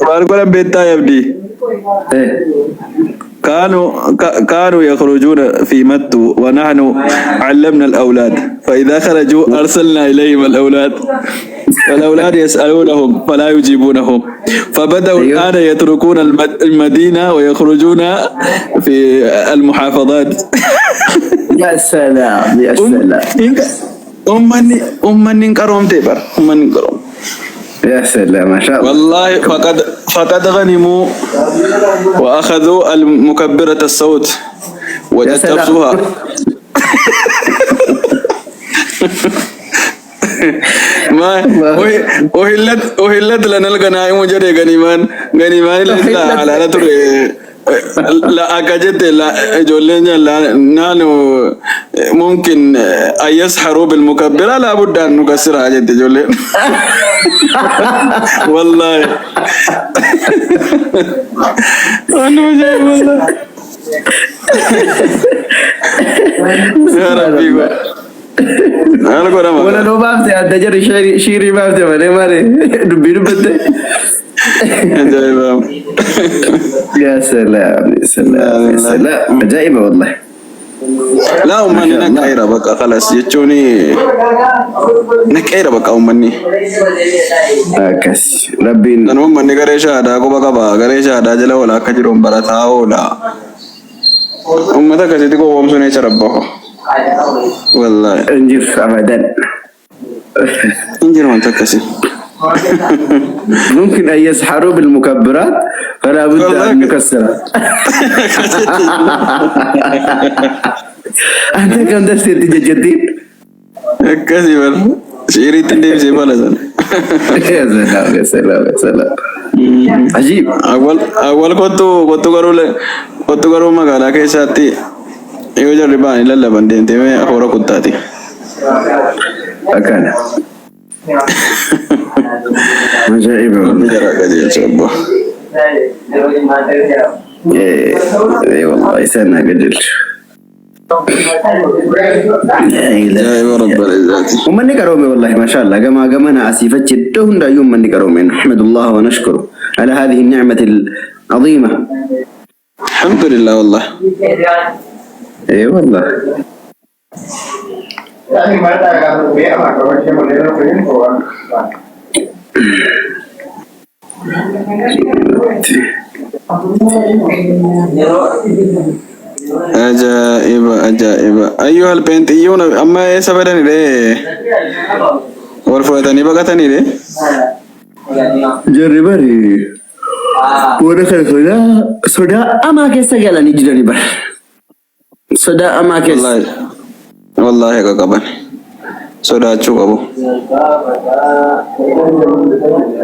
Maal godhan beektaa yabdii? Eh. كانوا كانوا يخرجون في متو ونحن علمنا الأولاد فإذا خرجوا أرسلنا إليهم الأولاد والأولاد يسألونهم فلا يجيبونهم فبدأوا أيوه. الآن يتركون المدينة ويخرجون في المحافظات. يا سلام يا سلام. أمني أمني قروم تبر أمني قروم. يا سلام ما شاء الله. والله فقد غنموا وأخذوا المكبرة الصوت يا سلام. وجتبسوها. ما أهلت لنا الغنائم جري غنيمان غنيمان لا على تري لا أكجت لا جولين لا نانو ممكن أن يسحروا بالمكبرة لابد أن نكسرها جت جولين والله أنا مجاي والله يا ربي أنا قرأ ولا لو baafte adda jarri shiirii baafte malee malee dubbii dubbatte. Ajaa'iba. يا سلام يا سلام يا سلام ajaa'iba والله. Laa uummanni naqeera bakka kalas jechuun naqeera bakka uummanni. Akkas rabbiin. Kan uummanni garee shaadaa quba qaba garee shaadaa jala oola akka jiruun barataa oola. Uummata akkasitti gowwoomsuun eessa rabbaho. Wallaahi. Hin jiru abadan. Hin jiru wanta akkasii. ممكن أن يسحروا بالمكبرات فلا بد والله أن نكسرها. أنت كم درست جدين؟ Akkasii bara. Shiiriitti hin deebisee bala sana. يا سلام يا سلام يا سلام عجيب. Awwal awwal kottu kottu garuu kottu garuu magaalaa keessatti yoo jarri ba'anii lallaban deemtee mee hafuura kuttaati. أكان عجائب والله. Jara qajeelcha obbo. إيه إيه والله سنة قجل لا إله. Ajaa'iba rabbal izzaati. Uummanni qaroome والله ما شاء الله كما gamana asii fachi iddoo hundaayyuu uummanni qaroome نحمد الله ونشكره على هذه النعمة العظيمة. Alhamdulillah wallah. اي والله. Ajaa'iba ajaa'iba. Ayyuhal alpeenxiyyuun amma eessa badani ree? Wal fudhatanii baqatanii ree? Jarri bari booda kana sodaa sodaa amaa keessa galanii jirani bara. Sodaa amaa keessa. Wallahi wallahi haqa qaban. Sodaachuu qabu.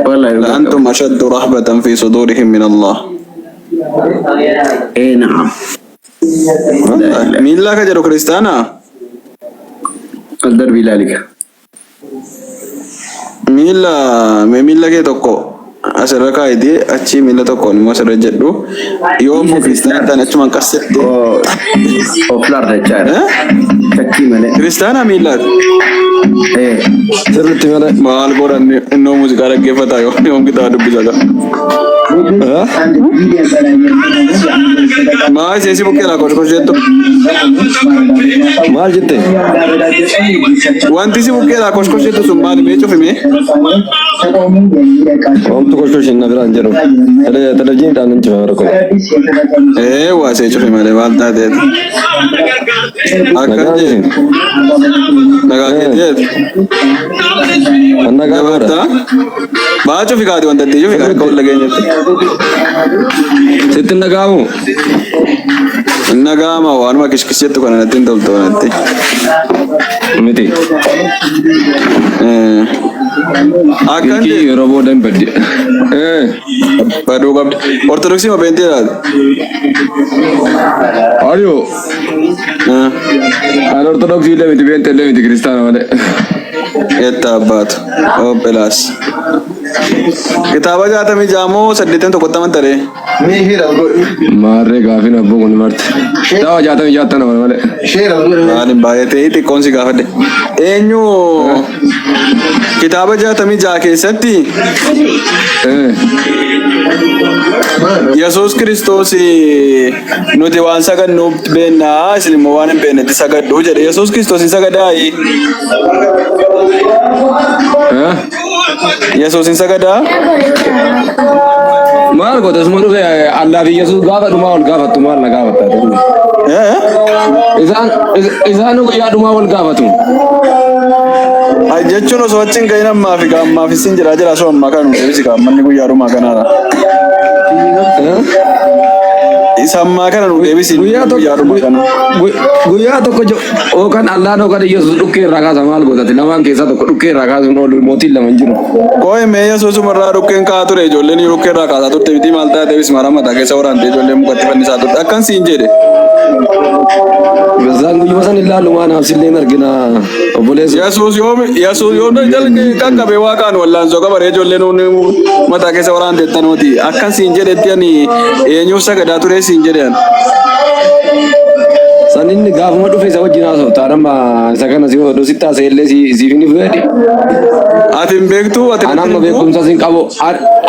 Wallahi dhugaa qabu. لأنتم أشد رهبة في صدورهم من الله. Ee na'am. Wallahi miilla ka jedhu kiristaanaa? Darbii ilaalika. Miilla mee miilla kee tokko asirra kaayitee achii miilla tokkoon immoo asirra jedhu yoo immoo kiristaana ta'an achumaan qassette. Of laarda jechaadha. Shakkii malee. Kiristaanaa miillaati. Ee. Sirriitti malee. Maal godhan innoo muuziqaa dhaggeeffataa yoo yoom kitaaba dubbisa gaa. Maa ishee si bukkee laa kosh jettu. Maal jette? Wanti si bukkee laa kosh jettu sun maali mee cufime? Homtu kosh hin na biraan jedhu. Televezyiiniidhaan hin cufa bara kun. Ee waa see cufi malee maal taateet. Akkan Nagaa jee miti. Nagaa keetii Kan nagaa godha. Jabaattaa. Baa cufi kaati wanta itti cufi kaati akka geenyetti. Sitti hin dhaga'amu? Nagaama waanuma kishkish jettu kana natti hin toltu natti. Miti. Akkan Ilkii jee yeroo booda hin baddi. Baduu qabdi. Ortodoksii ma peentii laata? Ariyo. Ani ortodoksii illee miti, beenxee illee miti, kiristaana malee. Yetta abbaatu. Ophelaas. Kitaaba 66 moo 81tti amanta ree? Maarree gaafiin abboo kun marti. Kitaaba 66tti amana malee. Waan hin baay'atee xiqqoon si gaafadhe. Eenyu kitaaba 66 keessatti Yesuus Kiristoos nuti waan sagadnu beennaa isin immoo waan hin beeknetti sagaddu jedhe. Yesuus Kiristoos hin sagadaayi? Yesuus hin sagadaa? Maal goota isuma dhufe Allaa fi Yesuus gaafa dhumaa wal gaafattu maal na gaafatta? Eh? Isaan isaan guyyaa dhumaa wal gaafatu. Ay jechuun osoo achi hin gahin ammaa fi ammaaf isin jira jira osoo ammaa kana nu deebisi kaa manni guyyaa dhumaa kanaadha. Isa ammaa kana nu deebisi Guyyaa tokko guyyaa dhumaa kana. guyyaa tokko yookaan Allaan yookaan Yesuus dhukkee irraa kaasa maal gootati lamaan keessaa tokko dhukkee irraa kaasuun oolu mootiin lama hin jiru. Kooyi mee Yesuusuma irraa dhukkeen ka'aa ture ijoolleen dhukkee irraa kaasaa turte miti maal taatee bismaara mataa keessa waraantee ijoolleen mukatti fannisaa turte akkan siin jedhe. Isaan guyyuma san ilaallu waan haabsillee argina obboleessa. Yesuus yoom Yesuus yoom jalqe qaqqabe waaqaan wallaansoo qabaree ijoolleen mataa keessa waraanteettanuuti akkan siin jedhetti ani eenyuuf sagadaa ture siin jedhe ani. San inni gaafuma dhufe isa wajjin haasofta nama isa kana si oduu sitti haasa'e illee si siif ni fedhi. Ati hin beektu ati Ani amma beekumsa sin qabu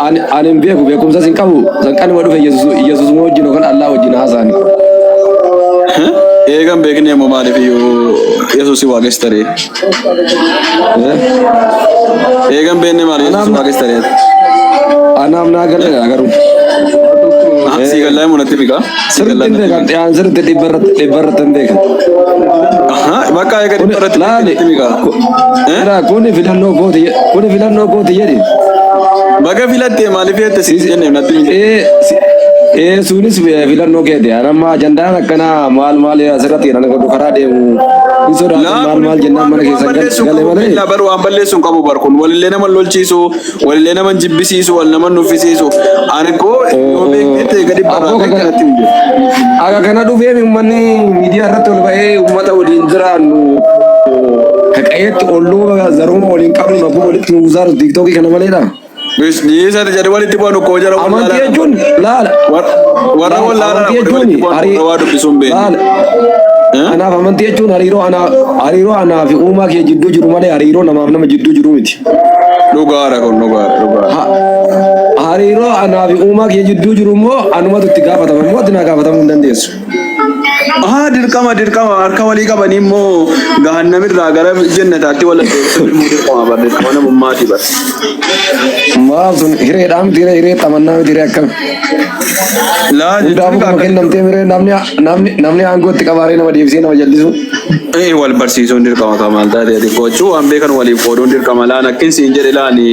ani ani hin beeku beekumsa sin qabu san kanuma dhufe Yesuus Yesuusuma wajjin yookaan Allah wajjin haasa'ani. Eegan beekne immoo maaliif iyyuu Yesuus waaqessa taree? Eegan beekne maaliif Yesuus waaqessa taree? Anaaf naa galeera garuu. Sii gallaa immoo natti miqa. Sii Sirriitti gallaa hin natti beekan dhiyaan sirriitti dhibba irratti dhibba irratti hin beekan. miqa. Bakka eega dhibba irratti Laali natti miqa. Kuni kuni filannoo kooti kuni filannoo kooti jedhi. Baga filattee maaliif jette si jenne natti miqa. Ee ee sunis filannoo keeti. Ani amma ajandaan akkanaa maal maal asirratti jedhan godhu karaa deemu hin sodaatan Laa maal kun maal jennaan mana waan keessa balleessu gale qabu malee. billaa bar waan balleessu hin qabu bar kun walillee nama lolchiisu walillee nama jibbisiisu wal nama nuffisiisu ani koo yoo beekte gadi Abboo barraa kana natti hin jiru. akka kana dhufee uummanni miidiyaa irratti ol ba'ee uummata waliin jiraannu kaqayeetti olluu zaruma waliin qabnu rakkoo walitti nuusaaru tiiktookii kana maleedha. Dhiisati jedhe walitti bu'an koo jara Amantii jechuun laala. Warra Laala wallaalaa amantii walitti jechuun bu'an warra waa dubbisuun beekne. laala. Anaaf amantii jechuun hariiroo anaa hariiroo anaa fi uumaa kee jidduu jiru malee hariiroo namaaf nama jidduu jiru miti. Dhugaadha kun dhugaadha dhugaadha. Hariiroo anaa fi uumaa kee jidduu jiru immoo anumatu itti gaafatama immoo ati naa gaafatamuu hin dandeessu. Ah dirqama dirqama harka walii qabanii immoo gahannamirraa gara jannataatti wal adeemsisuun immoo dirqama bar dirqama namummaati bar. Maal sun hireedhaa miti hiree hiree xamannaa miti hiree akkam. Laa jechuun Hundaafuu kuma akka kennamtee miree namni namni namni aangootti qabaaree nama deebisee nama jallisu. Wal barsiisuun dirqama kan maal taate ati gochuu waan beekan waliif qooduun dirqama laan akkin siin jedhe laani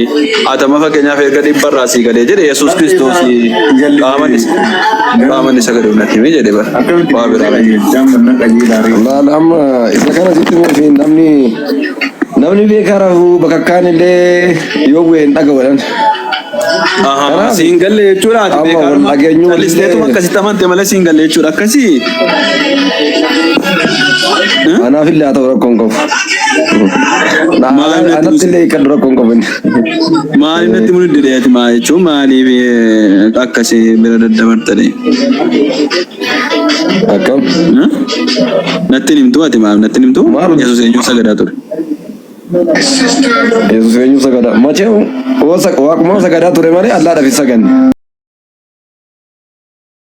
atama fakkeenyaaf erga dhibbarraa sii galee jedhe Yesuus Kiristoos qaaman isa qaaman isa gadi natti hime jedhe bar waa biraa miti. Laal amma isa kana sitti mufi namni namni beekaa rafuu bakakkaan illee yoo bu'e hin dhaga'u jedhan. Ahaa Kanaaf siin galle jechuudha ati amma wal beekaadhuma dhageenyu callisteetuma illee akkasitti amante malee siin galle jechuudha akkasii. Anaaf illee haa ta'u rakkoon qabu. Maaliif natti Anatti illee kan rakkoon qabu inni. Maaliif natti mul'idde ati maa jechuun maaliif akkasii bira daddabartanii? Akkam? Natti hin himtu ati maaf natti hin himtu? Maal? Yesuus eenyuuf sagadaa ture? Yesuus eenyuuf sagadaa? Machee waaquma sagadaa ture malee Allaadhaaf hin saganne.